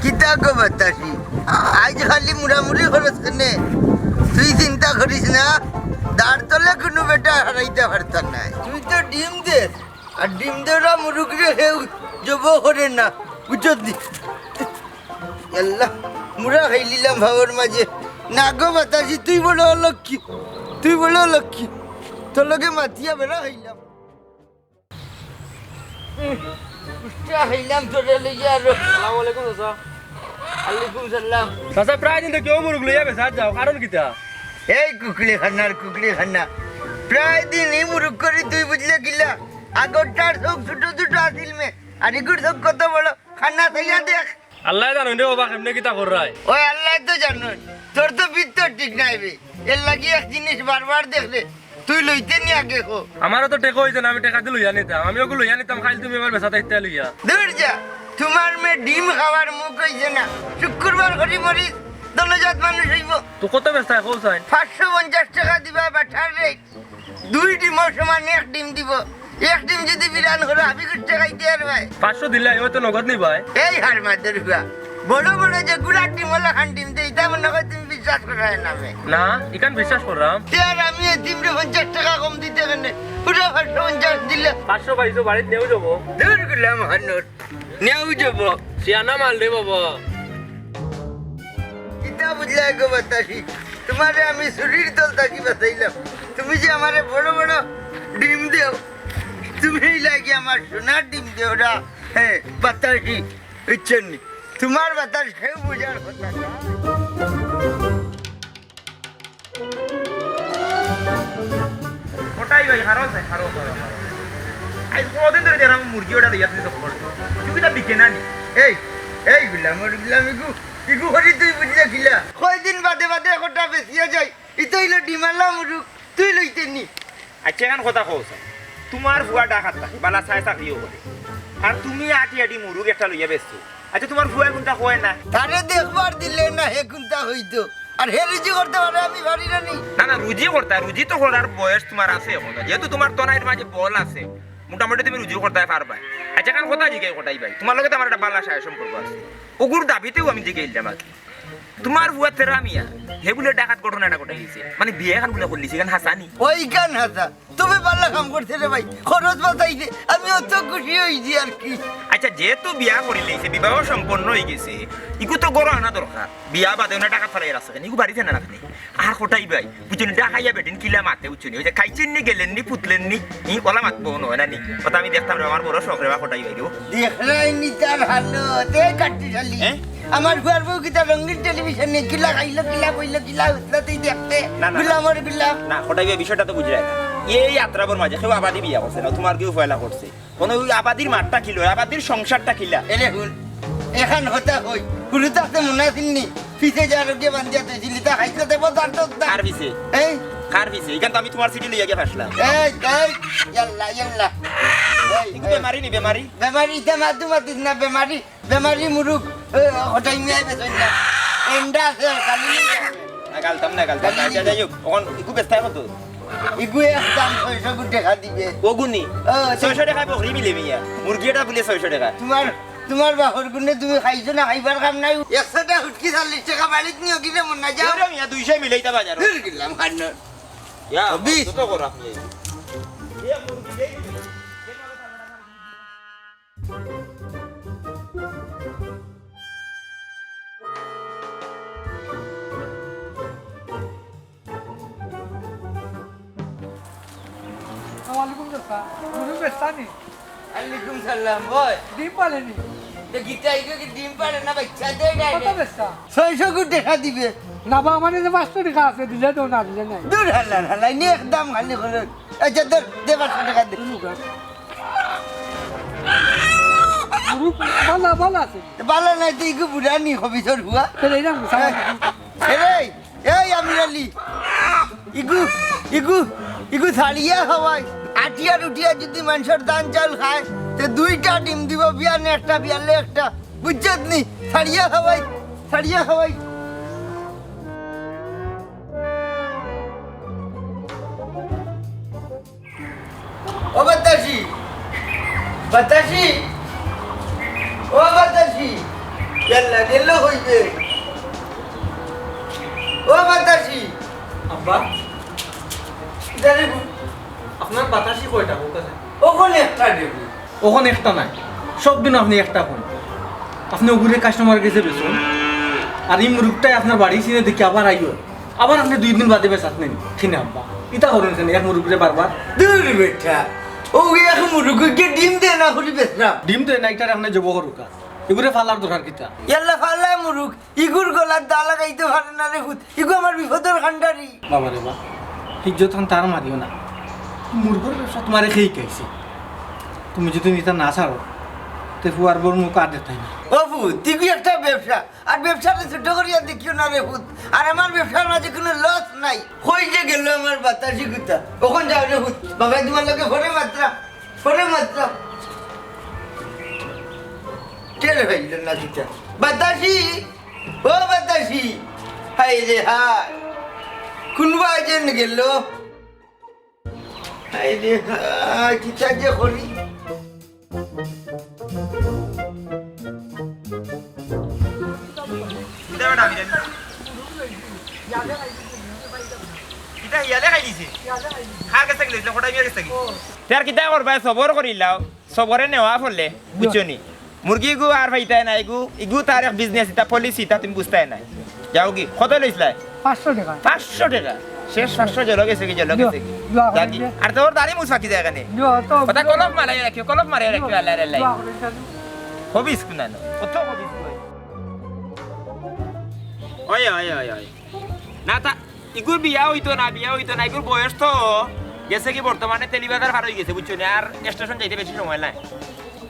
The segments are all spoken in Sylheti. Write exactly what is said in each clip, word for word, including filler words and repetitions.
কিতা গো বাতাসি, আইজ খালি মুড়ামুড়ি করস কেনে? তুই চিন্তা করিস না, দাঁড় তলে কুনু বেটা হারাইতা পারতা নায়। তুই তো ডিম দেস, আর ডিম দেওরা মুরুগরে কেউ জবো করে না, বুঝছস নি? আল্লাহ, মুড়া খাইলিলাম ভাবর মাঝে। না গো বাতাসি, তুই বড় অলক্ষী, তুই বড় অলক্ষী। তোর লগে মাতিয়া বেড়া খাইলাম। উম, উষ্টা খাইলাম তোরে লইয়া আরো। আসসালামু আলাইকুম চাচা। আলাইকুম সালাম। চাচা, প্রায় দিন তো কেউ মুরুগ লইয়া বেচাত যাও, কারণ কিতা? এই কুকড়ি খানার কুকড়ি খানা, প্রায় দিনই মুরুগ করি তুই বুঝলে কিলা? আগরটার চোখ ছোট ছোট আছিল মে, আর ইগুর চোখ কত বড়, খানা চাইয়া দেখ। আল্লায় জানইন রে বাবা, কেমনে কিতা কররায়। ওই আল্লায় তো জানইন, তোর তো ভিতর ঠিক নাই বে, এর লাগি এক জিনিস বারবার দেখরে। তুই লইতে নি আগে কো। আমারও তো টেকা অইছে না, আমি টেকা দি লইয়া নিতাম, আমি ওগু লইয়া নিতাম, খাইল তুমি আবার বেচাত আইতা লইয়া। দূর যা, তোমার মে ডিম খাওয়ার মুখ অইছে না, শুক্রবার করি মরিস, দলজাত মানুষ অইবো। তো কত বেচতায় কও চাইন? পাঁচশো পঞ্চাশ টেকা দিবা বাটার রে। দুই ডিমর সমান এক ডিম দিব। এক ডিম যদি বিরান করো, হাবি গুষ্টি খাইতে আর ভাই। পাঁচশো দিলে আমি তো নগদ নিবায়। এই হার মাদুর হুয়া, বড় বড় যে গুড়ার ডিম ওলা খান ডিম দে, ইটা মনে হয় তুমি বিশ্বাস করায় না মে। না, ইখান বিশ্বাস কররাম। তে আর আমি এই ডিমরে পঞ্চাশ টেকা কম দিতে কেনে? পুরা পাঁচশো পঞ্চাশ দিলে। পাঁচশো পাইছো, বাড়িত নেও যাবো। দূর গুলাম হান্নর। নেও যাবো। সিয়ানা মাল রে বাবা। কিতা বুঝলায় গো বাতাসি? তোমারে আমি চুরির দল থাকি বাঁচাইলাম। তুমি যে আমারে বড় বড় ডিম দেও, তুমি লাগি আমার সোনার ডিম দেও না। হ্যাঁ, বাতাসি, বুঝছো নি? তোমার বাতাস কেউ বুঝার কথা না। ওটাই ভাই, হারো আছে, হারো, হারো, হারো। আই কোনদিন ধরি দেখরাম মুরগি ওটা লইয়া তুমি চক্কর। তুমি কিতা বিকে না নি? এই, এই গুলাম, ওর গুলাম, ইগু, ইগু করি তুই বুঝলে কিলা? কয়দিন বাদে বাদে একটা বেচিয়া যাই, ইতো অইলো ডিমালা মুরুগ, তুই লইতে নি। আচ্ছা, এখান কথা কও চাই। তোমার ফুয়া ডাকাত থাকে, বালা চায় চাকরিও করে। আর তুমি আটি আটি মুরুগ একটা লইয়া বেচছো। আচ্ছা, তোমার ফুয়ায় কুনটা কয় না? তারে দেখবার দিলে না, হে কুনটা কইতো। আর হে রুজি করতে পারে, আমি পারি না নি? না, না, রুজি করতা, রুজি তো করার বয়স তোমার আছে এখন। যেহেতু তোমার তনাইর মাঝে বল আছে, মোটামুটি তুমি রুজি করতে পারবা। আচ্ছা, এখান কথা জিগাই কটাই ভাই, তোমার লগে তো আমার একটা বালা সায় সম্পর্ক আছে। ওগুর দাবিতেও আমি জিগাইলাম আর কি। তোমার ফুয়া তেরা মিয়া, হে বুলে ডাকাত ঘটনা এটা ঘটাই দিছে। মানে বিয়া এখান বুলে করলিছে, এখান হাছা নি? ওইখান হাছা। তুমি বালা কাম করছে রে ভাই, খরচ বাঁচাইছে, আমি অত খুশি অইছি আর কি। আচ্ছা, যেহেতু বিয়া করি লইছে, বিবাহ সম্পন্ন অই গেছে, ইগু তো ঘরো আনা দরকার। বিয়া বাদে না ডাকাত ফালাই রাখছে কেনে? ইগু বাড়িত না রাখনি। আর কটাই ভাই, বুঝছো নি, ডাকাইয়া বেটিন কিলা মাতে, বুঝছো নি? ওই যে খাইছেন নি, গেলেন নি, পুতলেন নি, ই ওলা মাতবো নয় না নি? কথা আমি দেখতাম রে, আমার বড় শখ রে বা কটাই ভাই রে। দেখরায় নি তার হালত, এ কাটি শালি। হ্যাঁ? আমার ফুয়ার বউ কিতা রঙিন টেলিভিশন নি, কিলা খাইলো, কিলা বইলো, কিলা উঠলো, তুই দেখতে। না, না, না। গুলামর গুলাম। না, কটাই ভাই, বিষয়টা তো বুঝরায় না। এই আত্রাবর মাঝে কেউ আবাদি বিয়া করছে না, তোমার কেউ পয়লা করছে। কোনো ওই আবাদির মাঠটা কিলা, আবাদির সংসারটা কিলা? এরে হুন, এখান হতা কই, হুরুতা আছে মনে আছিল নি? পিছে যা রোগে বান্ধিয়া তুই দিলি, তা খাইতে দেবো, তার তো তা। কার পিছে? এই? কার পিছে? এখান তো আমি তোমার সিটি লইয়া গিয়া ফাঁসলাম। এই, এই, ইয়াল্লা, ইয়াল্লা। এই, ইগু এই। বেমারি নি, বেমারি? বেমারি, ইতা মাতু মাতিস না, বেমারি। বেমারি মুরুগ, এ, হটাই মিয়াই বেচইন না। এন্ডা আছে, খালি নি। না, গালতাম না, গালতাম না। আচ্ছা, যাই হোক, অখন ইগু বেচতায় কত? ইগু একদম ছয়শো গু টেকা দিবে। ওগুনি? ও, ছয়শো টেকায় বকরি মিলে মিয়া। মুরগি এটা বুলে ছয়শো টেকা। তোমার, তোমার বাপর গুনে তুমি খাইছো না, খাইবার কাম নাই। একশোটা হুটকি চল্লিশ টেকা বাড়িত নিও কিনে মন না যাও। ওরে মিয়া, দুইশো মিলাইতা বাজার। দূর গেলাম, খান্নর। ইয়া, হবিস। কত কর আপনি? আসসালামু আলাইকুম চাচা, মুরুগ বেচতা নি? ওয়ালাইকুম সালাম, ওই। ডিম পারে নি? তো গিতা ইগু কি ডিম পারে না, বাচ্চা দেয় না কত রে? বেচতা? ছয়শো গু টেকা দিবে। না বা, আমার এই যে পাঁচশো টেকা আছে, দিলে তো না দিলে নাই। দূর হালার হালাই, নি একদম খালি করে। আচ্ছা, ধর, দে পাঁচশো টেকা দে। মুরুগ বালা, বালা আছে। বালা নাই তো, ইগু বুড়া নি, হবিসর ফুয়া। তাহলে এরকম সামান। এ রে, এই আমির আলী, ইগু, ইগু, ইগু ছাড়িয়া খাওয়াই। আটিয়া রুটিয়া যদি মানষর ধান চাউল খায়, তে দুইটা ডিম দিব, বিয়ানে একটা, বিয়ালে একটা। বুঝছত নি? ছাড়িয়া খাওয়াই, ছাড়িয়া খাওয়াই। ও বাতাসি, বাতাসি, ও বাতাসি, ইয়াল্লা, গেল হইবে। ও বাতাসি। আব্বা। জানি গু- আপনার বাতাসি কয়টা? ওখানে একটা দেবো। ওখানে একটা নাই। সব দিন আপনি একটা কোন। আপনি ওগুরে কাস্টমার গেছে বেচুন। আর এই মুরুগটাই আপনার বাড়ি চিনে দেখি আবার আইও। আবার আপনি দুই দিন বাদে বেচাত নেন। কিনে আব্বা। ইতা করেন কেন এক মুরুগরে বারবার? দূর বেটা। ও এক মুরুগ গিয়ে ডিম দেয় না হলি বেচলাম। ডিম দেয় না, ইটার আপনি জব করুকা। এগুরে ফালার দরকার কিতা? ইয়াল্লা ফালা মুরুগ। ইগুর গলাত দা লাগাইতে পারে না রে পুত। ইগু আমার বিপদর কান্ডারি। বাবা রে বা, ইজ্জত খান তার মারিও না। মুরগর ব্যবসা তোমারে খেয়ে খাইছে। তুমি যদি নিতা না ছাড়ো, তে ফুয়ার বউর মুখ আর দেখতাই না। ও পুত, তুই কি একটা ব্যবসা, আর ব্যবসাটা ছোট করিয়া দেখিও না রে পুত। আর আমার ব্যবসার মাঝে কোনো লস নাই। কই যে গেল আমার বাতাসি কুতা? ওখান যাও রে পুত, বাবাই তোমার লগে পরে মাতরা, পরে মাতরা। টের হইল না কিতা? বাতাসি, ও বাতাসি, হায় রে হায়, কোন বাজেন গেল? হায় রে হায়, কিতা যে করি। কিতা হিয়ালে খাই দিছে? কার কাছে গেছিল? কটাই মিয়ার কাছে গেছিল? তে আর কিতা করবা? সবর করিলাও। সবরে নেওয়া ফলে, বুঝছো নি? মুরগি গু আর পাইতায় না, ইগু, ইগু তার এক বিজনেস, ইতা পলিসি, ইতা তুমি বুঝতায় না। যাও কি, কত লইছলায়? পাঁচশো টেকা। পাঁচশো টেকা? শেষ পাঁচশো জল গেছে কি, জল গেছে কি? যাও, যাও, যাও। আর তোর দাড়ি মুছ বাকি যায় কেনে? যাও, তো কথা কলপ মারাই রাখিও, কলপ মারাই রাখিও, আল্লাহ রে আল্লাহ। যাও, যাও। হবিস কুনানো, কত হবিস কই? ওই, ওই, ওই, ওই। না, তা ইগুর বিয়া হইতো না, বিয়া হইতো না, ইগুর বয়স তো গেছে কি বর্তমানে তেলিবাজার পার হয়ে গেছে, বুঝছো নি? আর স্টেশন যাইতে বেশি সময় নাই।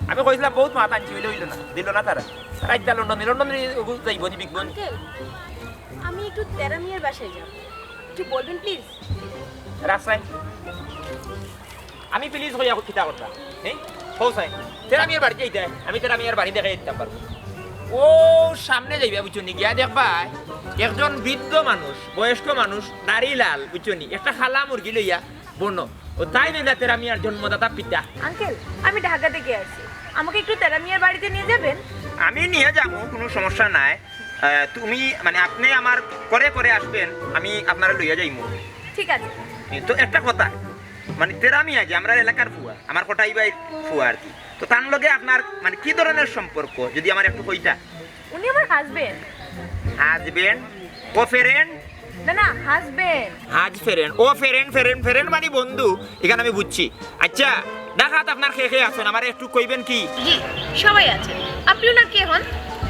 আমি কইছিলাম বহুত মাত আনছি, হইলে হইল না, দিল না তারা। তারা ইতা লন্ডন, লন্ডন যাইব নি বিগ বোন। আঙ্কেল, আমি একটু তেরা মিয়ার বাসায় যাব, একটু বলবেন প্লিজ। রাস্তায় আমি প্লিজ কইয়া কিতা করতাম? হ্যাঁ? কও চাই। তেরা মিয়ার বাড়িত যাইতায়, আমি তেরা মিয়ার বাড়ি দেখাই দিতাম পারবো। ও সামনে যাইবা, বুঝছো নি? গিয়া দেখবায়, একজন বৃদ্ধ মানুষ, বয়স্ক মানুষ, দাড়ি লাল, বুঝছো নি? একটা কালা মুরগি লইয়া বনো। ও তাইন অইলা তেরা মিয়ার জন্মদাতা পিতা। আঙ্কেল, আমি ঢাকা থেকে আসছি, আমাকে একটু তেরা মিয়ার বাড়িতে নিয়ে যাবেন? আমি নিয়া যামু, কুনু সমস্যা নাই। আহ, তুমি, মানে, আপনে আমার করে করে আসবেন, আমি আপনারে লইয়া যাইমু। ঠিক আছে। এ, তো একটা কথা, মানে, তেরা মিয়া যে আমরার এলাকার ফুয়া, আমার কটাই ভাইর ফুয়া আর কি, তো তার লগে আপনার, মানে, কি ধরনের সম্পর্ক, যদি আমারে একটু কইতা? উনি আমার হাজবেন্ড। হাজবেন্ড? ও ফ্রেন্ড? না, না, হাজবেন্ড। হাজ ফ্রেন্ড। ও ফ্রেন্ড, ফ্রেন্ড, ফ্রেন্ড মানে বন্ধু। ইখান আমি বুঝছি। আচ্ছা, ঢাকাত আপনার কে কে আছইন? আমারে একটু কইবেন কি? জি, সবাই আছে। আপনি ওনার কে হন?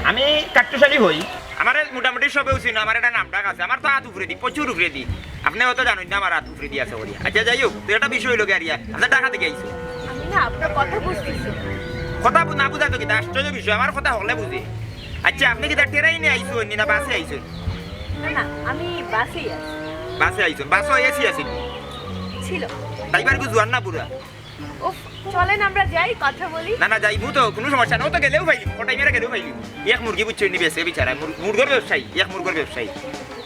আমি কাট্টুশালী হই। আমারে মোটামুটি সবেউ চিনো, আমার একটা নাম ডাক আছে। আমার তো আত উপরেদি, প্রচুর উপরেদি। আপনে অত জানইন না আমার আত উপরেদি আছে করিয়া। আচ্ছা, যাই হোক, তো একটা বিষয় অইলো গিয়া, আপনে ঢাকা থাকি আইছো? আমি না আপনার কথা বুঝতেছি না। কথা বু-, না বুঝায় তো কিতা? আশ্চর্য বিষয়, আমার কথা হকলে বুঝে। আচ্ছা, আপনে কিতা ট্রেইনে আইছইন নি না বাসে আইছইন? না, না, আমি বাসেই আছি। বাসে আইছইন? বাসো এসি আছে নি? ছিল। ড্রাইভার কি জোয়ান না বুড়া? উফ, চলেন আমরা যাই, কথা বলি। না, না, যাইমু তো, কুনু সমস্যা নাই, ও তো গেলেউ পাইলিমু, কটাই মিয়ারে গেলেউ পাইলিমু। এক মুরগি বুঝছইন নি বেচে বেচারা, মুর-, মুরগর ব্যবসায়ী, এক মুরগর ব্যবসায়ী,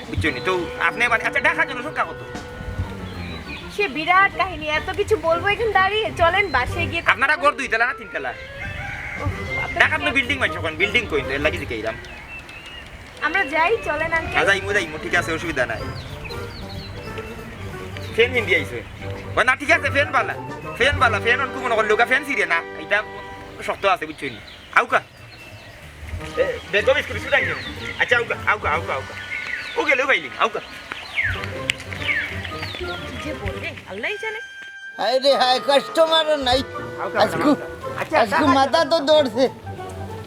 বুঝছইন নি? তো আপনে মানে, আচ্ছা, ঢাকার জনসংখ্যা কত? সে বিরাট কাহিনী, এত কিছু বলবো এখানে দাঁড়িয়ে। চলেন বাসায় গিয়ে কথা আপনারা বলি। ঘর দুইতলা না তিনতলা? উফ, আপনারা ঢাকাত তো কে- বিল্ডিং মানছে, কোন বিল্ডিং কইন তো, এর লাগি জিকাইলাম। আমরা যাই, চলেন আঙ্কেল। হ্যাঁ, যাইমু, যাইমু, ঠিক আছে, অসুবিধা নাই। ফ্যান হিন্দি আইছে। ও না, ঠিক আছে, ফ্যান বালা। ফ্যান বালা, ফ্যান অনকু মনে করলে ওগা ফ্যান ছিড়ে না। ইটা শক্ত আছে, বুঝছইন নি? আউকা। এ, বেগম স্কুল, স্কুল আইছে। আচ্ছা, আউকা, আউকা, আউকা, আউকা। ও গেলেউ পাইলি, আউকা। কি যে বলবে, আল্লাহই জানে। হায় রে হায়, কাস্টমারও নাই। আউকা, আজকু, আউকা। আচ্ছা, আজকু আচ্ছা, মাথা তো ধরছে।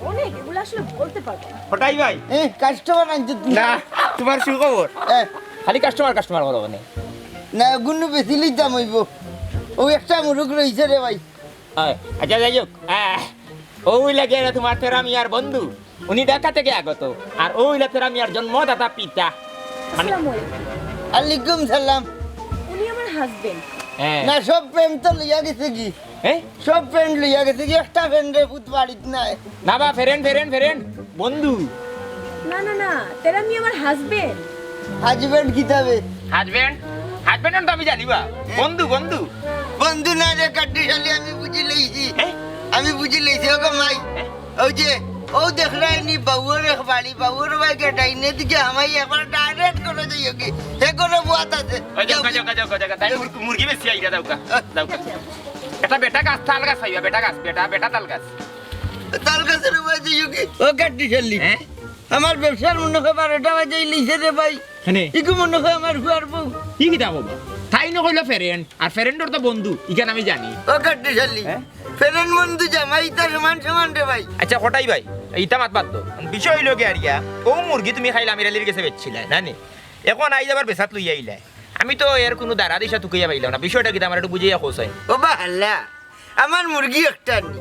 অনেক, এগুলো আসলে বলতে পারবো না। কটাই ভাই? এ, কাস্টমার আনছো তুমি? না, তোমার সুখবর। এ। খালি কাস্টমার, কাস্টমার করো মানে। না, গুনু বেশি লিতাম অইবো। ও একটা মুরুগ রইছে রে ভাই। আয়, আচ্ছা, যাই হোক, আহ, ওই লাগে এরা তোমার তেরা মিয়ার বন্ধু, উনি ঢাকা থেকে আগত, আর ওই হইলা তেরা মিয়ার জন্মদাতা পিতা। মানে আসসালামু আলাইকুম। আলাইকুম সালাম। উনি আমার হাজবেন্ড। হ্যাঁ। না, সব প্যান্ট তো লইয়া গেছে কি? হ্যাঁ? সব প্যান্ট লইয়া গেছে কি? একটা প্যান্ট রে পুত বাড়িত নাই। না বা, ফ্রেন্ড, ফ্রেন্ড, ফ্রেন্ড, বন্ধু। না, না, না, তেরা মিয়া আমার হাজবেন্ড। হাজবেন্ড কিতা বে? হাজবেন্ড? হাজবেন্ড তো আমি জানি বা। বন্ধু, বন্ধু। বন্ধু না রে, কাট্টুশালী, আমি বুঝি লইছি। হ্যাঁ? আমি বুঝি লইছি, ওগো মাই। হ্যাঁ? ওই যে, ও দেখরায়নি, বাউর এক বাড়ি, বাউর বাড়ি গিয়া ডাইনে দিকে হামাই একবার direct করে যাইওগি। হে করে বুয়াত আছে। ওই যাও, যাও, যাও, যাও, যাও, যাও, তাই মুরগি, মুরগি বেশি আইরা, যাও গা, যাও গা। এটা বেটা গাছ, তাল গাছ আইবা, বেটা গাছ, বেটা, বেটা তাল গাছ। তাল গাছের উপরে যাইওগি। ও কাটি শালি। হ্যাঁ? আমার ব্যবসার মনে হয় বারোটা বাজাই লিছে রে ভাই। কেনে? ইগু মনে হয় আমার হুয়ার বউ। ই কিতা কবা? তাই না কইলো friend, আর friend-র তো বন্ধু, ইখান আমি জানি। ও কাটি শালি। হ্যাঁ? Friend বন্ধু জামাই ইতা সমান সমান রে ভাই। আচ্ছা, কটাই ভাই, ইতা মাত বাদ দেও। বিষয় অইলো গিয়া, ও মুরগি তুমি খাইলা আমির আলীর গেছে বেচছিলায়, না নি? এখন আইজ আবার বেচাত লইয়া আইলায়। আমি তো এর কুনু ধারা দিশা তুকাইয়া পাইলাম না। বিষয়টা কিতা আমারে একটু বুঝাইয়া কওছাইন। ও বা হাল্লা, আমার মুরগি একটা নি।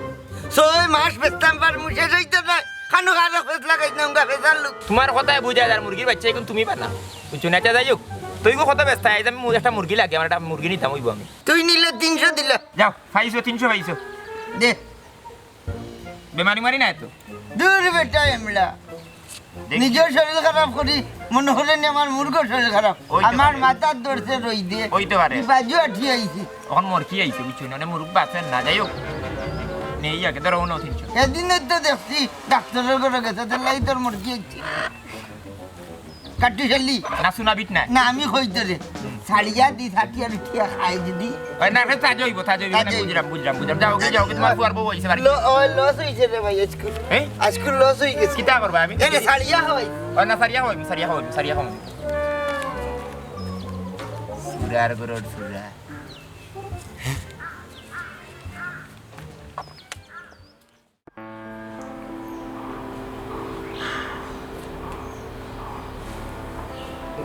ছয় মাস বেচতাম পারমু, শেষ অইতো নায়। খানো খানো ফেস লাগাইছ না, উঙ্গা ফেসার লোক। তুমার কথায় বুঝা যার মুরগির বাইচ্চা এখন তুমি বানাও। বুঝছো নি? আচ্ছা, যাই হোক, তুই গো কত বেচতায়, আইজ আমি মু-, একটা মুরগি লাগে, আমার একটা মুরগি নিতাম অইবো আমি। তুই নিলে তিনশো দিলাম। যাও, পাইছো, তিনশো পাইছো। দে। বেমারি মারি নাই তো? দূর বেটা এমলা। দেখি। নিজর শরীর খারাপ করি, মনে করে নি আমার মুরগর শরীর খারাপ। অইতে পারে। আমার মাথাত ধরছে রইদে। অইতে পারে। আমি বাজু আঠি আইছি। অখন মরকি আইছে, বুঝছো নি? মানে মুরগ বাঁচের না, যাই হোক। নেই আগে, ধরো, অন্য তিনশো। এদিন তো দেখছি, ডাক্তারর ঘরো গেছে, তার লাগি তোর মরকি আইছে। কাট্টু শালি। না, শোনা বিট না। না, আমি কই তোরে। ছাড়িয়া দি, ছাড়িয়া দি, টিয়া খাই যদি। ওই না, রে, তাজা অইবো, তাজা অইবো, তাজা না, অইবো। বুঝলাম, বুঝলাম, বুঝলাম। যাও, ওকে, যাও, ওকে, তোমার ফুয়ার বউ আইছে বাড়ি। ল-, ওই লস অইছে রে ভাই আজকে। হ্যাঁ? আজকে লস অই গেছে। কিতা করবা আমি? এ রে, ছাড়িয়া খাওয়াই। ওই না, ছাড়িয়া খাওয়াই, ছাড়িয়া খাওয়াই, ছাড়িয়া খাওয়াই। সুরার গরুর সুরা।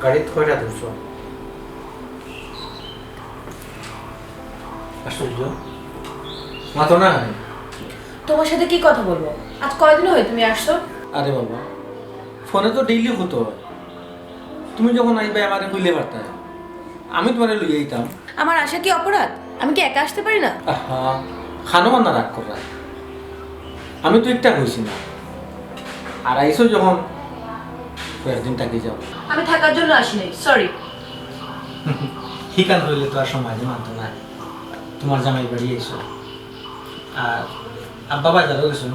গাড়িত কয়টা ধরছো? আশ্চর্য, মাতো না। তোমার সাথে কি কথা বলবো? আজ কয়দিন হয় তুমি আসছো? আরে বাবা, ফোনে তো ডেইলি কথা হয়। তুমি যখন আইবায় আমারে কইলে পারতায়, আমি তোমারে লইয়া আইতাম। আমার আসা কি অপরাধ? আমি কি একা আসতে পারি না? আহা, খানো মানা রাগ কররায়। আমি তো একটা কইছি না। আর আইছো যখন, কয়েকদিন থাকি যাও। আমি থাকার জন্য আসি নাই, সরি। হিখান কইলে তো আর সমাজে মানতো না। তোমার জামাই বাড়ি আইছো। আর আব্বা বাজারও গেছইন,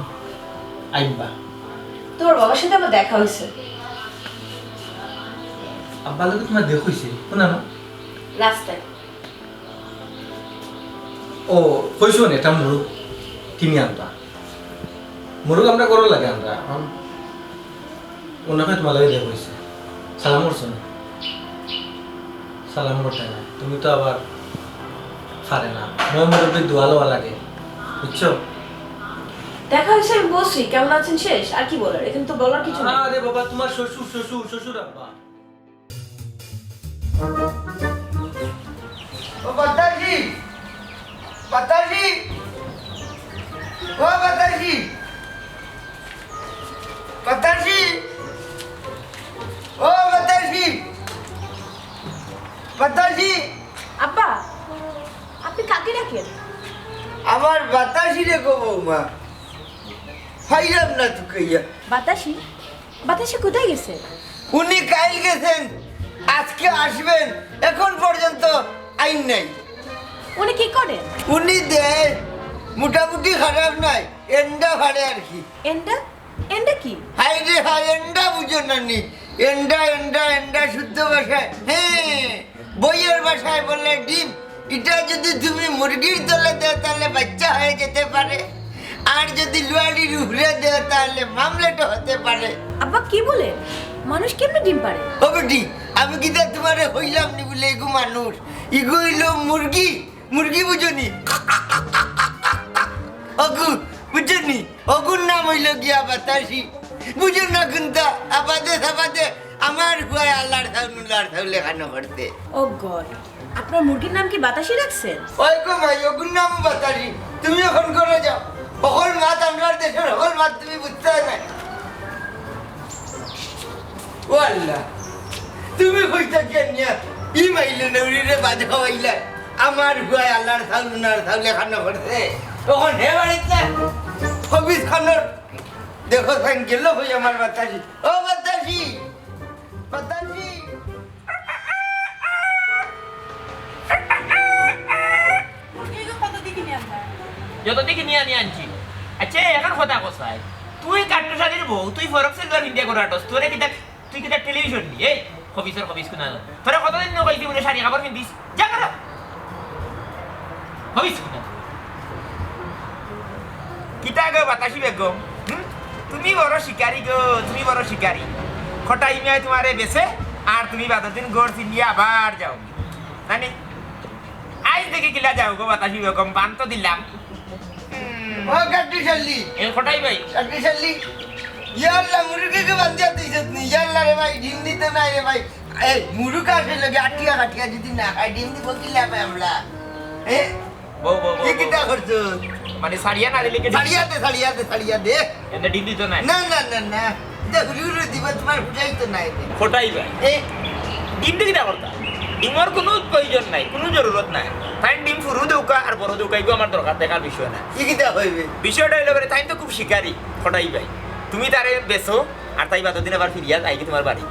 আইবা। তোমার বাবার সাথে আমার দেখা হইছে। আব্বার লগে তোমার দেখা হইছে? কোন আনো? রাস্তায়। ও, কইছো নি, এটা মুরগ কিনি আনবা। মুরগ আমরা ঘরো লাগে আমরা। এখন অন্য কেউ তোমার লগে দেখা হইছে। সালাম করছো না? সালাম করতে না। তুমি তো আবার পারে না। ময় মুরব্বির দোয়া লওয়া লাগে। বুঝছো? দেখা হইছে, আমি বলছি, কেমন আছেন শেষ। আর কি বলার? এখানে তো বলার কিছু নেই। আরে বাবা, তোমার শ্বশুর, শ্বশুর, শ্বশুর আব্বা। ও বাতাসি, বাতাসি, ও বাতাসি, বাতাসি, ও বাতাসি, বাতাসি। আব্বা, আপনি কাকে ডাকেন? আমার বাতাসিরে গো বৌমা, পাইলাম না তুকাইয়া। বাতাসি? বাতাসি কোথায় গেছে? উনি কাইল গেছেন, আজকে আসবেন, এখন পর্যন্ত আইন নাই। উনি কি করেন? উনি দেয়, মোটামুটি খারাপ নাই, এন্ডা ফাড়ে আর কি। এন্ডা? এন্ডা কি? হায় রে হায়, এন্ডা বুঝো না নি? এন্ডা, এন্ডা, এন্ডা শুদ্ধ ভাষায়, হ্যাঁ, বইয়ের ভাষায় বললে ডিম। এটা যদি তুমি মুরগির তলে দেও, তাহলে বাচ্চা হয়ে যেতে পারে, আর যদি লুয়াড়ির উপরে দেও, তাহলে মামলেটও হতে পারে। আব্বা, কি বলেন? মানুষ কেমনে ডিম পারে? ও বেটি, আমি কিতা তোমারে কইলাম নি বলে এগু মানুষ? ইগু হইল মুরগি, মুরগি বুঝো নি? অগু, বুঝো নি? অগুর নাম হইল গিয়া বাতাসি। বুঝো না কুন্তা, আবাদে সাবাদে আমার হুয়ায় আল্লাহর সাউনুল্লাহর সাউলে খানো করতে। ও গড, আপনার মুরগির নাম কি বাতাসি রাখছেন? ওই গো মাই, অগুর নাম বাতাসি। তুমি এখন করে যাও। হকল মাত আমরার দেশর হকল মাত তুমি বুঝতায় না। ও আল্লাহ, তুমি কইতা কেন নিয়া? ই মাইলে নৌরিরে বাদ খাওয়াইলা। আমার হুয়ায় আল্লাহর সাউনুল্লাহর সাউলে খানো করছে। তখন হে বাড়িত না। হবিস খানোর দেখো, সাইন গেল কই আমার বাতাসি। ও বাতাসি, বাতাসি। মুরগি কত দিকে নিয়ে আনবা? যত দিকে নিয়ে আনি আনছি। আচ্ছা, এখন কথা কোথায়? তুই কাট্টুশালীর বউ, তুই ফরক সিলভার ইন্ডিয়া করে আটস, তোরে কিতা, তুই কিতা টেলিভিশন নি? এই, খবিসর খবিস কুনা। তোরে কতদিন নু কইছি বুলে শাড়ি কাপড় পিন্দিস? যা করো। খবিস কুনা। কিতা গো বাতাসি বেগম? হুম? তুমি বড় শিকারি গো, তুমি বড় শিকারি। কটাই মিয়ায় তুমারে বেচে, আর তুমি বাদর দিন ঘর চিনিয়া আবার যাও। নানি? আইজ দেখি কিলা যাও গো বাতাসি বেগম, বান তো দিলাম। হুম। ও কাট্টুশালী। এ কটাই ভাই। কাট্টুশালী। ইয়াল্লা, মুরুগরে বান্ধিয়া তুই যত্নি। ইয়াল্লা রে ভাই, ডিম দিত নায় রে ভাই। এই, মুরুগ আসে লগে আটিয়া কাটিয়া যদি না খাই, ডিম দিব কিলা ভাই আমরা? এ? বউ, বউ, বউ, কি বউ। কিতা করছো? মানে, সারিয়া না দিলে কি ডিম? সারিয়া দে, সারিয়া দে, সারিয়া দে। এতে ডিম দিত নায়? না, না, না, না। এটা হুরু হুরু দিব, তুমার ফুটাই তো নাই রে। কটাই ভাই। এ? ডিম দি কিতা করতা? ডিমর কুনু প্রয়োজন নাই, কুনু জরুরত নাই। তাইন ডিম ফুরু দেউকা আর বড় দেউকা, ইগু আমার দরকার দেখার বিষয় না। কি কিতা হইবে? বিষয়টা অইলো বেটা, তাইন তো খুব শিকারি, কটাই ভাই। তুমি তারে বেচো, আর তাই বাদর দিন আবার ফিরিয়া যাইগি তুমার বাড়ি।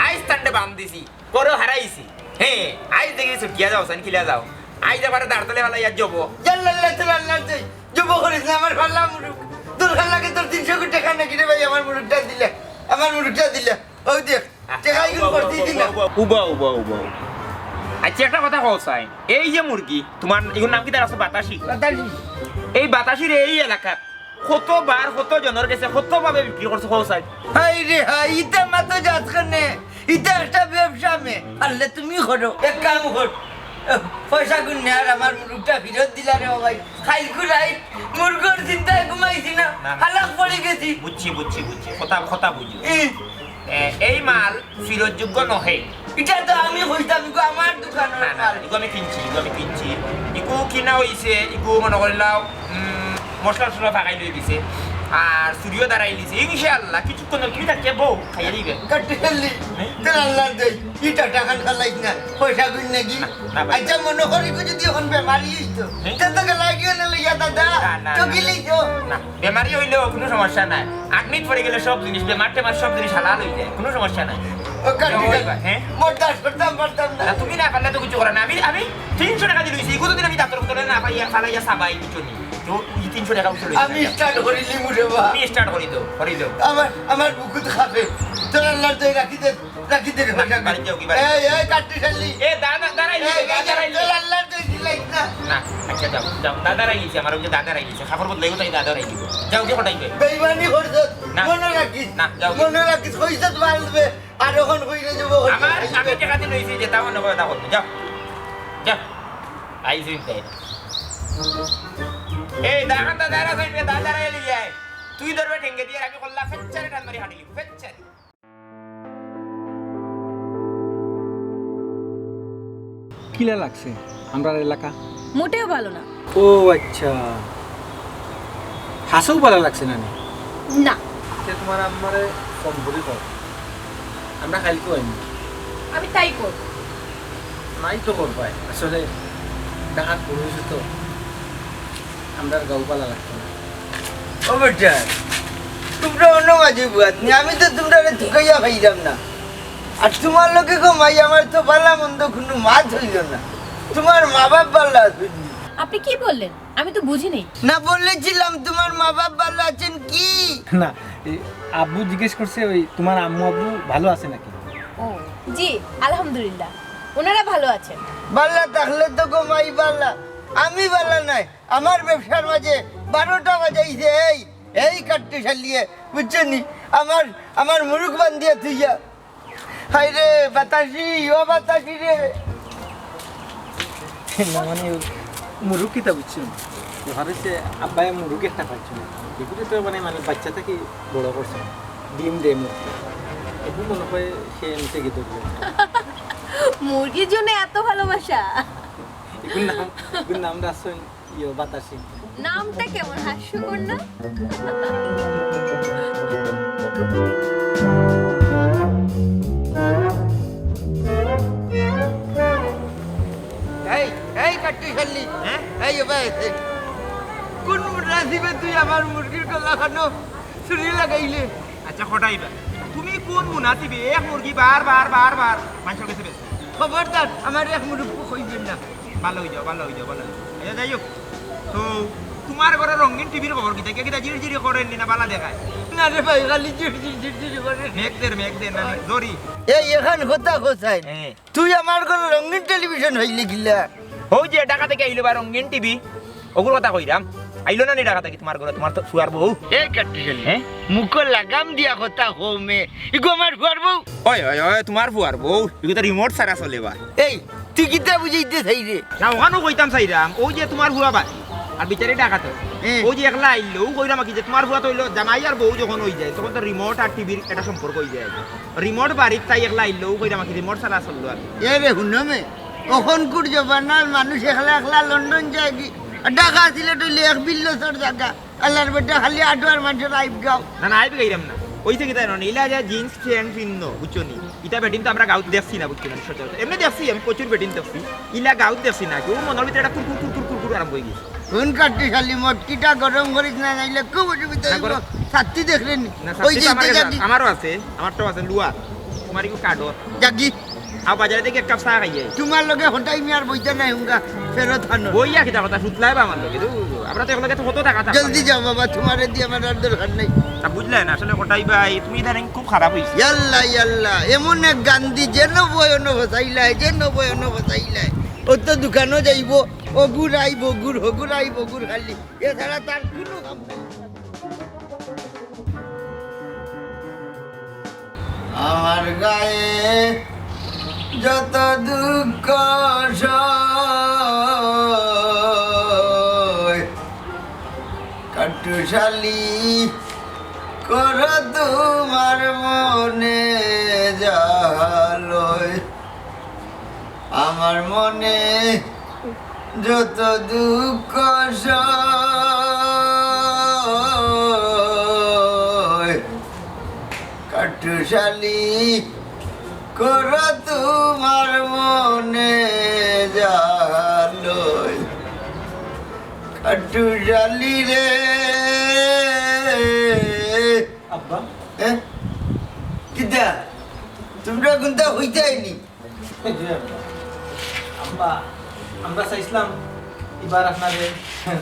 আইজ তানরে বান দিছি, করো হারাইছি। হে, আইজ দেখি ছুটিয়া যাও, সান খিলা যাও। আইজ আবার দাঁড় তলে ফালাইয়া জবো। ইয়াল্লা, ইয়াল্লা, তোর আল্লাহর দোহাই। জবো করিস না, আমার ফাল্লা মুরুগ। তোর ফাল্লাকে তোর তিনশো কোটি টাকা নাকি রে ভাই, আমার মুরুগটা দিলে। আমার মুরুগটা দিলে। ওই দেখ, টেকা ইগুলো করতে দিন না। উবা, উবা, উবা, উবা। আচ্ছা, একটা কথা কও চাই, এই যে মুরগি, তুমার ইগুর নাম কিতা আছে? বাতাসি। বাতাসি। এই বাতাসির এই এলাকাত কতবার কত জনর গেছে, কতভাবে বিক্রি করছো, কও চাই। হায় রে হায়, ইতা মাতো জাত কেনে? ইতা একটা ব্যবসা মে। পারলে তুমি করো, এক কাম কর, পয়সা গুন নে আর আমার মুরুগটা ফিরত দিলা রে ও ভাই। খাইলকু রাইত মুরগর চিন্তায় ঘুমাইছি না, না, না। হালাক পড়ি গেছি। বুঝছি, বুঝছি, বুঝছি। কথা, কথা বুঝো। ই। এ, এই মাল ফিরতযোগ্য নহে। ইটা তো আমি কইতাম, ইগু আমার দোকানর না, না, মাল। না, ইগু আমি কিনছি, ইগু আমি কিনছি। ইগু কিনা অইছে, ইগু মনো করিলাও, উম, মশলা টশলা ফাঁকাই লই দিছে। আর চুরিও দাঁড়াই লিছে। ইনশাআল্লাহ, কিছুক্ষণ তুমি থাকিয়া বউ খাইয়া দিবে। কাট্টুশালী, হ্যাঁ? তোর আল্লাহর দোহাই, ইটা টাকা খালাইস না, পয়সা গুন নাকি? না, না ভাই। আচ্ছা, মনো করি ইগু যদি অখন বেমারি অইতো, হ্যাঁ? তে তো গেলা গিয়ে না লইয়া দাদা, না, না, তো না। গিলি তো। না। বেমারি অইলেও কুনু সমস্যা নাই। আট মিনিট পরে গেলে সব জিনিস, বেমার টেমার সব জিনিস হালাল অই যায়, কুনু সমস্যা নাই। ও কাট্টুশালী, ওই বা-, হ্যাঁ? বরদাস্ত করতাম পারতাম না। না, তুমি না পারলে তো কিছু করার না। আমি, আমি তিনশো টাকা দিলাইছি, ইগু যদি আমি দাঁতর ভিতরে না পাইয়া ফালাইয়া সাবাই কিছু নি। তো এই তিনশো টাকা উঠে লইছি। আমি start করি লিমু রে বা। তুমি start করি দাও, করি দাও। আমার, আমার বুকুত খাবে। তোর আল্লাহর দোহাই রাখি দে। রাখি দে রে, না, বাড়ি যাও, কি বাড়ি? এই, এই, কাট্টুশালী। এ, দাদা, দাঁড়াই, এই, দাদা, এই, দাঁড়াই। তোর আল্লাহর দোহাই দিলাই না। না, আচ্ছা, যাও, যাও, দাদা রাই গেছে, আমার ওই যে দাদা রাই গেছে, কাপড় বদলাই কোথায় দাদা রাই দিব? যাও, কি কটাই বে? বেইমানি করছত, না। মনো রাখিস। না, যাও। মনো রাখিস, কইছত মারবে, আর অখন কইরে যাবো, কইরে আমার, যাইবে। আমি টেকা দিন অইছে, যেতা মনো করে তা করবো, যাও, যাও। আইসি তাই। এই, দাঁড়া, দাঁড়া, দাঁড়া, দাঁড়া, দাঁড়া, এই, এই। তুই ধরবে ঠেঙ্গে দিয়ে, আর আমি করলা ফেচ্চারে টান মারি হাঁটি লিব, ফেচ্চারে। কিলা লাগছে আমরার এলাকা? মোটেও ভালো না। ও আচ্ছা, হাছাউ ভালা লাগছে না নি? না। তে তুমার আম্মারে ফোন করি কও, আমরা কাইলকু আইমু। আমি তাই করব। নাই তো করবায়, আসলে ঢাকাত বড় অইছি তো, আমরার গাঁও ভালা লাগতো না। ও বেটা, তুমরা অন্য মাঝে বুয়াত নি, আমি তো তুমরারে ঠকাইয়া পাইলাম না। আর তুমার লগে গো মাই, আমার তো ভালা মন্দ কুনু মাত অইল না। তুমার মা বাপ ভালা আছইন নি? আপনি কি বললেন? আমি তো বুঝিনি। না, বলেছিলাম তুমার মা বাপ ভালা আছেন কি? না, এই আব্বু জিজ্ঞেস করছে, ওই তুমার আম্মু আব্বু ভালো আছে নাকি? ও, জি, আলহামদুলিল্লাহ, ওনারা ভালো আছেন। ভালা থাকলে তো গো মাই ভালা, আমি ভালা নাই। আমার ব্যবসার মাঝে বারোটা বাজাইছে এই, এই কাট্টুশালিয়ে, বুঝছো নি? আমার, আমার মুরুগ বান্ধিয়া থুইয়া। হায় রে, বাতাসি, ও বাতাসি রে। না, মানে, মুরুগ কিতা বুঝছো নি? ওখানে সে আব্বায় মুরুগ একটা পাইছে না। এগুলো তো মানে, মানে, বাচ্চা থাকি বড় করছে। ডিম দেয় মুরগি। এগুলো মনে হয় সে নিচে গিয়ে ধরবে। মুরগির জন্য এত ভালোবাসা? এগুলো নাম, এগুলো নাম রাখছেন ইয়ো, বাতাসি। নামটা কেমন হাস্যকর না? এই, এই কাট্টুশালি। হ্যাঁ? এই, ও ভাই, এই। কোন মুনাসিবে তুই আমার মুরগির গলা খানো ছুরি লাগাইলে? আচ্ছা, কটাই বা। তুমি কোন মুনাসিবে এক মুরগি বার বার, বার বার মানষর গেছে বেচো? খবরদার, আমার এক মুরুব্বু কইবেন না। ভালা অই যাও, ভালা অই যাও, ভালা অই যাও। আচ্ছা, যাই হোক। তো, তুমার ঘরো রঙিন টিভির খবর কিতা? কিতা জিরজিরি করে নি না বালা দেখায়? না রে ভাই, খালি জিরজির জিরজির করে। মেঘ দের, মেঘ দের, না, না, জরি। এই এখান কথা কোথায়? হ্যাঁ। তুই আমার ঘরো রঙিন টেলিভিশন হইলে গিলা। অউ যে ঢাকা থাকি আইলো বা রঙিন টিভি, অগুর কথা কইরাম। আইলো না নি ঢাকা থাকি তুমার ঘরো, তুমার তো ফুয়ার বউ? এই কাট্টুশালী, হ্যাঁ? মুখো লাগাম দিয়া কথা কও মে। ইগু আমার ফুয়ার বউ। ওই, ওই, ওই, তুমার ফুয়ার বউ। ইগু তো রিমোট ছাড়া চলে বা। এই, তুই কিতা বুঝাইতে চাইরে? না, অখানউ কইতাম চাইরাম। অউ যে তুমার ফুয়া বাড়ি, আর বিচারি ঢাকা তো। হ্যাঁ। অউ যে একলা আইলো, অউ কইরাম কি যে তুমার ফুয়া তো অইলো জামাই আর বউ যখন অইযায়, তখন তো রিমোট আর টিভির একটা সম্পর্ক অইযায়। রিমোট বাড়িত তাই একলা আইলো, অউ কইরাম কি রিমোট ছাড়া চললো আর। এ রে, হুনো মে, অখনকুর জমানার মানুষ একলা একলা লন্ডন যায় কি? আর ঢাকা সিলেট অইলে এক বিল্লো চর জাগা। আল্লার বেটা খালি আটো আর মানষর আইব গাও। না, না, আইব গাইরাম না। অইছে কিতা জানো নি? ইলা যে জিন্স প্যান্ট পিন্দো, বুঝছো নি? ইতা বেটিন তো আমরা গাউত দেখছি না, বুঝছো নি? সচরাচর। এমনে দেখছি, আমি প্রচুর বেটিন দেখছি। ইলা গাউত দেখছি না। অউ মনর ভিতরে একটা কুরকুর, কুরকুর, কুরকুর আরম্ভ অইগেছে। কোন কাট্টুশালী, মটকিটা গরম করিস না, নাইলে খুব অসুবিধা অইবো। ছাত্তি দেখরে নি? না, ছাত্তি তো আমার কাছে আছে, আমারও আছে, আমারটাও আছে, লুয়ার। তুমার ইগু কাঠর। জাগি। আও, বাজারে থাকি এক কাপ চা খাইয়া আই। তুমার লগে কটাই মিয়ার বইতে নাই হুঙ্গা, ফেরত আনো। বইয়া কিতা কথা, সুতলায় বা আমার লগে? দূর, আমরা তো একলগে তো কত টাকা থাকতাম। জলদি যাও বাবা, তুমারে দি আমার আর দরকার নাই। তা বুঝলায় না, আসলে কটাই ভাই, তুমি ইদানিং খুব খারাপ অইছো। ইয়াল্লা, ইয়াল্লা, এমন এক গান্ধী, যেন বয় অন ফসাইলায়, যেন বয় অন ফসাইলায়। অউ তো দোকানো যাইবো, অগুর আইব, অগুর, অগুর আইব, অগুর খালি। এছাড়া তার কুনু কাম নাই। আমার গায়ে যত দুঃখ সয়, কাট্টুশালী, করো তুমার মনে যা লয়। আমার মনে যত দুঃখ সয়, কাট্টুশালী, করো তুমার মনে যা লয়। কাট্টুশালী রে। আব্বা। এ? কিতা? তুমরা কুন্তা অইতায় নি? জি আব্বা। আব্বা, আমরা চাইছলাম ইবার আপনারে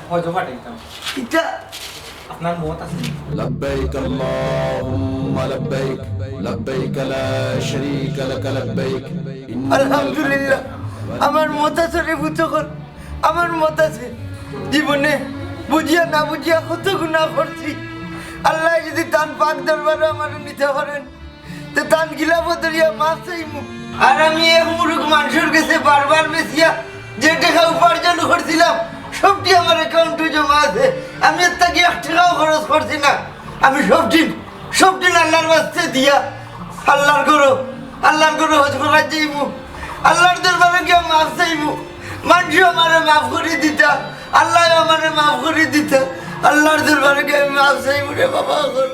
হজো পাঠাইতাম। কিতা? আপনার মত আছে? لبيك اللهم لبيك، لبيك لا شريك لك لبيك، إن আলহামদুলিল্লাহ, আমার মত আছে রে পুত অকল, আমার মত আছে। জীবনে বুঝিয়া না বুঝিয়া কত গুনা করছি। আল্লায় যুদি তান পাক দরবারো আমারে নিতা পারইন, তে তান গিলাফো ধরিয়া মাফ চাইমু। আর আমি এক মুরুখ মানষর গেছে বারবার বেচিয়া যে টেকা উপার্জন করছিলাম, সবটি আমার অ্যাকাউন্টো জমা আছে। আমি এর থাকি এক টেকাও খরচ করছি না। আমি সবটি, সবটি আল্লার ওয়াস্তে দিয়া, আল্লার ঘরো, আল্লার ঘরো হজ করাত যাইমু। আল্লার দরবারো গিয়া মাফ চাইমু। মানষে আমারে মাফ করি দিতা, আল্লায় আমারে মাফ করি দিতা। আল্লার দরবারো গিয়া আমি মাফ চাইমু রে বাবা অকল।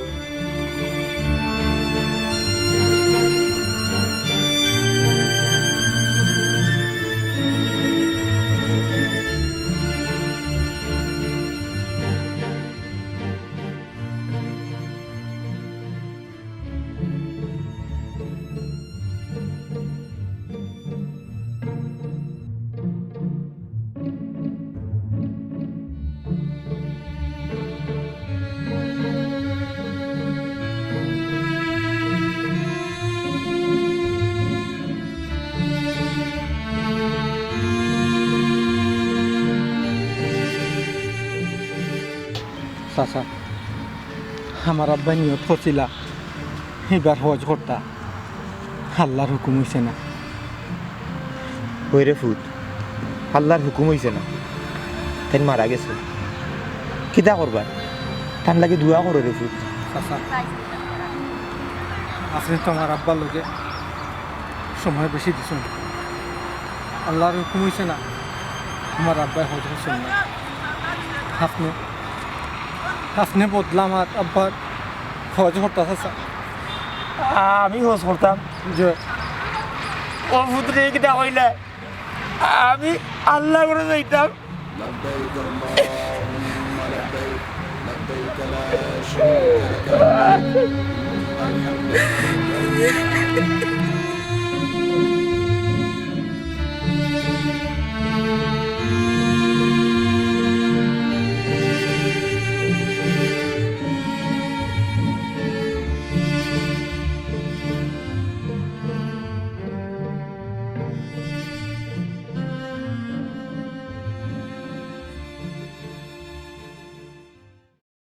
চাচা, আমার আব্বায় নিয়ত করছিলা, ইবার হজ করতা, আল্লার হুকুম অইছে না। অয় রে ফুত, আল্লার হুকুম অইছে না, তাইন মারা গেছে, কিতা করবা? তান লাগি দোয়া করো রে ফুত। চাচা, আপনে তো আমার আব্বার লগে সময় বেশি দিছইন, আল্লার হুকুম অইছে না, আমার আব্বায় হজ করছইন না। আপনে, আপনে বদলা আমার আব্বার হজ করতা চাচা। আমি হজ করতাম? জি। ও ফুতরে, কিতা কইলা? আমি আল্লার ঘরো যাইতাম। لبيك اللهم لبيك، لبيك لا شريك لك لبيك، الحمد لله।